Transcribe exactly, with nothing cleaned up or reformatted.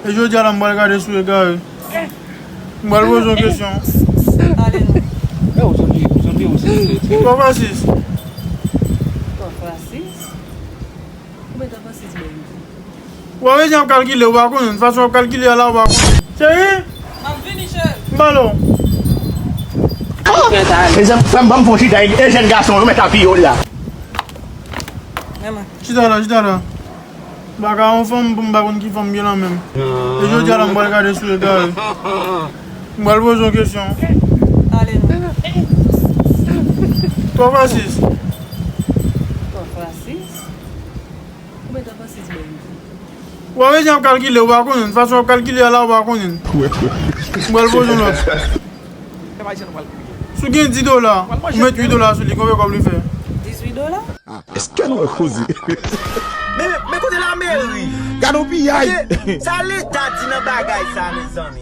E jodi a la, m pral gade si w egare. M pral poze w kesyon. Ale non. Twa fwa sis. Twa fwa sis? Konbyen twa fwa sis bay m? Ou pa bezwen ap kalkile, ou pa konnen. Fason w ap kalkile a la, ou pa konnen. Cheri? M ap vini, cheri. M pale w. Mezanmi, frè m, ban m fè yon chita, e jèn gason yo mèt ap piye w la. Chita la, chita la. M pa ka yon fanm pou m pa konn ki fanm gen nan men m. E jodi a la, m pral gade si w egare. M pral poze w kesyon. Ale non. Twa fwa sis. Twa fwa sis? Konbyen twa fwa sis bay m? Ou pa bezwen ap kalkile, ou pa konnen. Fason w ap kalkile a la, ou pa konnen. M pral poze w lòt. Si w gen dis dola, ou met uit dola sou li, konbyen kòb li fè? Dis uit dola? Èske nou koze? Men, men kote lameri? Gade yon piyay! Ok, sa leta di nan bagay sa, mezanmi?